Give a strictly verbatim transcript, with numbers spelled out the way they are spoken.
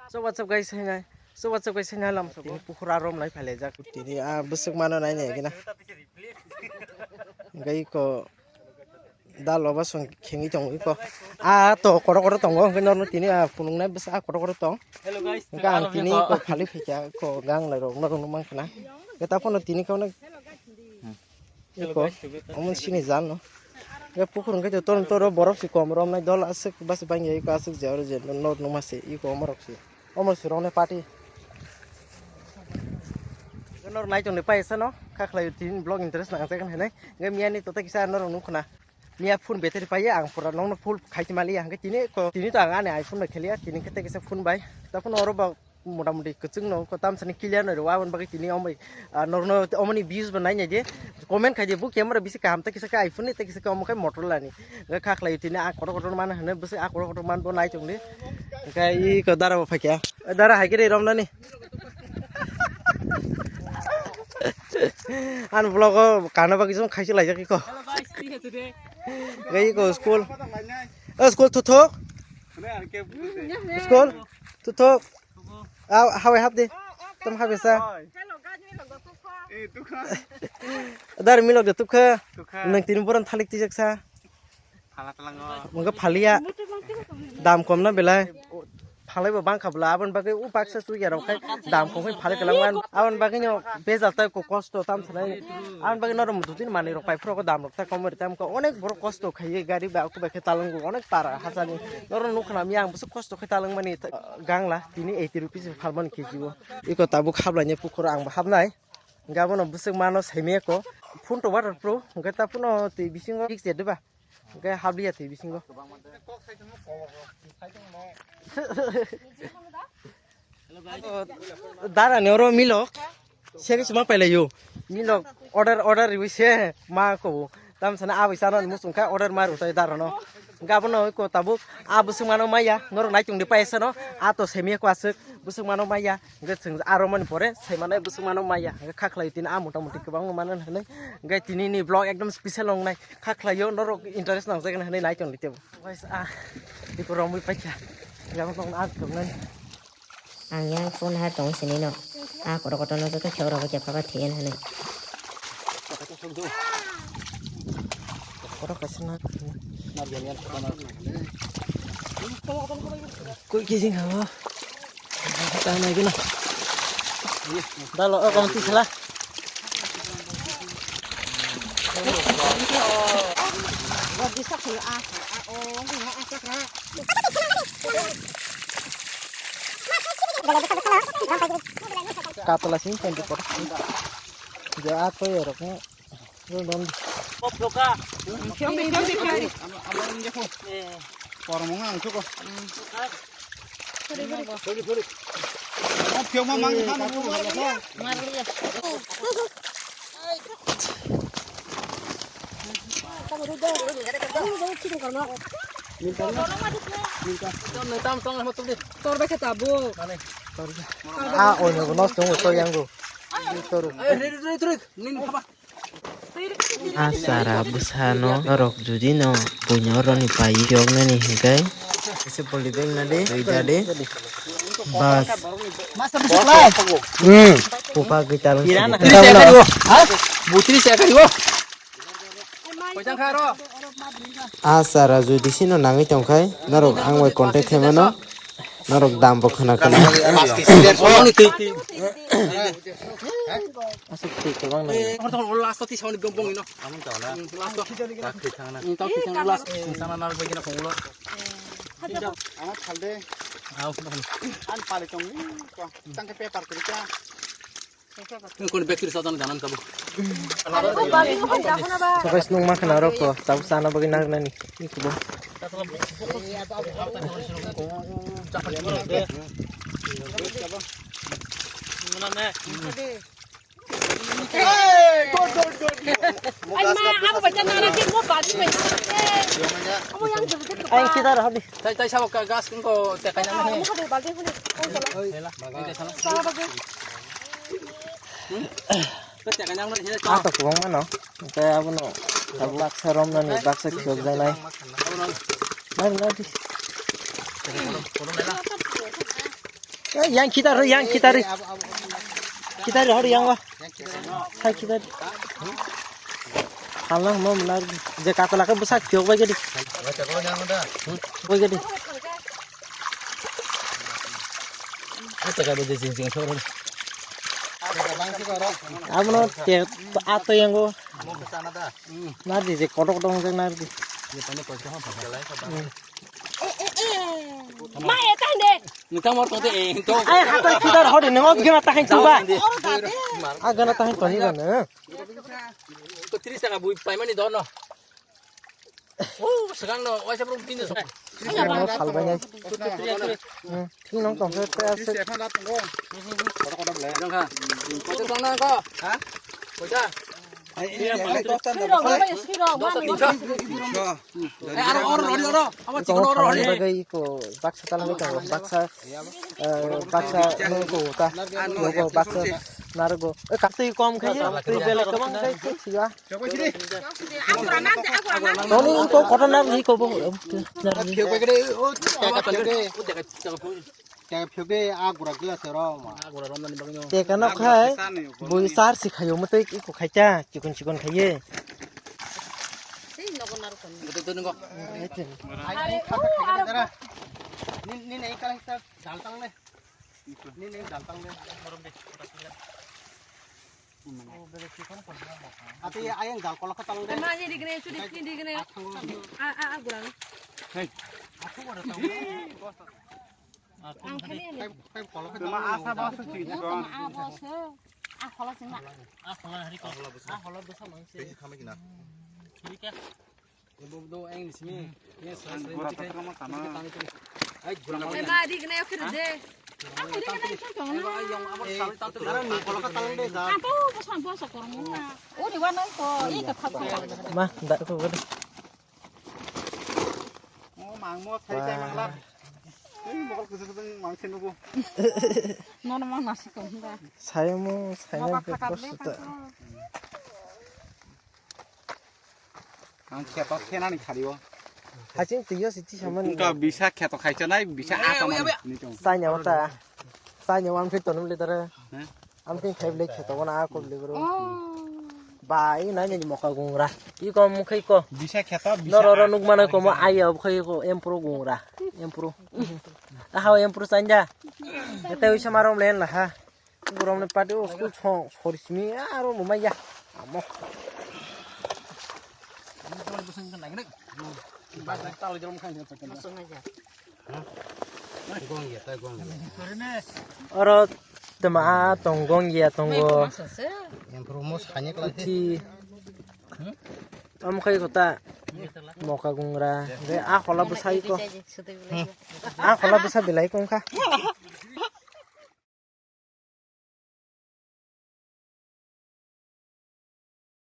So what's up guys, hai nai. So what's up guys, hai nai lam tini pukhura rom nai phale jak. Tini a bwswk mano nai nai gina. Gai ko da loba song khengi tong iko. A to koro koro tongo hwnkhe norno tini a phunung nai bwsa a koro koro tong. Hello guys. Hwnkhe ang tini ko phali phikya ko gang lai rok norno mang khana. Geta phano tini ko nai. Iko, omo sini jal no. Ga pukhur hwnkhe to toron toro borok si kom rom nai dol aswk bas bang ya iko aswk je oro je not numa se iko omo rok si. Omo si rok nai party. Nor nai tong ni paisa no, kha khlai tin vlog interest nang se kan hai nai. Ga miya ni tota kisa nor nuk khna. Miya phone battery pai ang pura nong no full khai ti mali hwnkhe tini ko tini to ang ani iPhone no kheliya tini khe te kisa phone bai. Ta phone oro ba motamoti kwchwng no ko tamsani clear no rw aboni bagwi tini omo, ah, norokno omoni views bo nai nai di comment khai di bo camera bisi kaham tei kisa khe iPhone ni tei kisa khe omo khe Motorola ni hwnkhe kha khlai tini a kotor kotor mano hwnwi bwswk a kotor kotor man bo nai tong di hwnkhe iko dara bo phaikha dara hai khe ri romnani ani vlog o kana bagwi jong khaisi laijak iko hwnkhe iko school o school thuthuk school thuthuk. Ah, hawai hap di. Tam hap sa. Dar milok de tukha. Nang tini boran thalik tijak sa. Mungga phalia. Dam kom na belai. Phalai bo bangkha bla abon bagwi u baksa su ya rok khai dam kom khai phalai kalang man. Abon bagwi no bejal tai ko kosto tam sanai. Abon bagwi no rom dutin mani rok pai phro ko dam rok ta kom ri tam ko onek borok kosto khai gari ba ko bai khe talang onek para hasani. Noro nukha na mi ang busuk kosto khai talang mani. Gangla tini eighty rupees phalmani K G o. Iko tabuk hablaini pukhoro ang bo habnai. Hwnkhe abono bwswk mano saimaya ko. Phone to waterproof hwnkhe ta phone twi bisingo fix ya diba. Hwnkhe habliya twi bisingo. Dara ni oro milok. Segi suma pailayo. Milok order order riwi se ma ko. Tam sana aboi sana musung kha order maru tai dara no. Hwnkhe abono ko tabuk a bwswk mano maya norok naitung di paisa no a to semi ko aswk bwswk mano maya hwnkhe chwng aro mani pore sai mano bwswk mano maya hwnkhe kha khlai tini a mota moti kwbangma mano hwnwi hwnkhe tini ni vlog ekdom special wngnai kha khlaio norok interest nangjak hwnwi naitung di tebo guys a iko romwi paikha hwnkhe abono a thwngnani. Ang yang phone ha tong sini no. A kotor kotor no joto kheo rogo je phaba thiyen hane. Kotor kaisa na. Koi kijing ha. Ta nai guna. Dalo o kong tisla. Katla sing twenty four. Dia apa ya roknya? Don. Porong ang suko. Sorry, sorry. Mau piok mah mang kan. Tor bai khe tabuk. Ah, oh, no, no, no, no, yang go. Tor. Ah, sara bwsano norok judi no buino oroni pai yoknani hinkhe. Ese poli bag na de, dui da de. Bas. Hmm. Pupa gitar. Butri se kari wo. Ah, sara judi sino nangwi tongkhai, norok ang bai contact khaimano, norok dam bo khna khna. Aswk twi kwbang nang. Ang thal de. Ang pali tong. Tang khe paper kwrwi kha. Kung kung bag kiri sa dan janan kabo. So guys, nung ma khna rok ko, tabuk sana bagwi nang nani. Ni kubo. Hey, go, go, go, go. Ay, ma, abo bacha nara ke mo badi bai. Abo yang jodi ke. Ay, kita rah di. Tai, tai, sabo ka-, gas kung ko te kanya mo. Mo ka de balde hule. Ko sala. Sala baje. Ah, to kubang mano. Te abono. Baksa rom nani, baksa kiyok janai. Nai, nai di. Eh, yang kita ro, yang kita ri. Kita ri hor yang wa. Hai kita ri. Halang mo mlar je katala ke besak kyok bai gedi. Bai gedi. Ata ka beje jing jing thoro. Abono te ato yang go. Nardi je kodok dong je nardi. Ma eta hande. Nita mor tongte e to. Ai hata kidar hodi nang gana ta hain tuba. A gana ta hain toni gana. To tris taka bui paimani dono. Oh, sekarang no, waisa bro kini so. Ano salbai nai. Tini nong tong se te ase. Dong kha. Koita tong na ko? Ha? Koita? Sirok, sirok, sirok. Eh, aro, aro, aro, aro. Ama chikon aro, aro. Bagai ko baksa talang ko baksa. Eh, baksa nunggu ta, nunggu baksa nargo. Eh, katwi kom khai, twi belai kwbang khai, twi siya. Toni ko kotor nargo ko bo. Teka no khai, bui sar si khayo mutwi ko khaita, chikon chikon khaiye. Ni, ni, ni, ni, dal tang le. Ni, ni, dal tang le. Ate ayang dal kolok tang le. Ma, ni digne, chudi, ni digne. A, a, a, gurang. Hey. Ang khani ni. Kai, kai kolok tang le. Ma, asa bas si kon. Ma, a, bas. A, khola sing na. A, khola hari ko. A, khola dosa mang se. Tei khame kina. Churi kya? Ibu do eng sini. Ini selesai. Gura tak kamu sama. Ai, gura. Eh, ma, di kena yuk kerja. Aku di kena yuk kerja. Yang apa sekali tak terus. Sekarang nih, kalau kata lu deh, Zak. Apa pesan puasa kormo na? Oh, di mana ko? Ih, kata ko. Ma, ndak ko gede. Oh, mangmo, saya saya manglar. Ini bakal kusuk-kusuk mangsin nunggu. Nono mang nasi ko hunda. Saya mau, saya mau ke pos ta. Ang kheto khenani khario. Haching twiyo si chi samani. Wngkha bisa kheto khaicha nai, bisa ata mani. Chanya wata. Chanya wan fit tonum le dara. Am khin khai le kheto wana ko le gro. Ba, i nai ni moka gungra. I ko mukhai ko. Bisa kheto, bisa. Noro ro nuk mana ko mo ai ab khai ko empro gungra. Empro. Aha empro chanja. Eta wisa marom len la ha. Borok ni party o school song sori simi aro bo maya. Amo. Oro toma tongo ya tongo. Empro mo sani kla. Ti. Am khai kota. Moka gungra. De a khola bwsai ko. A khola bwsa belai kongkha.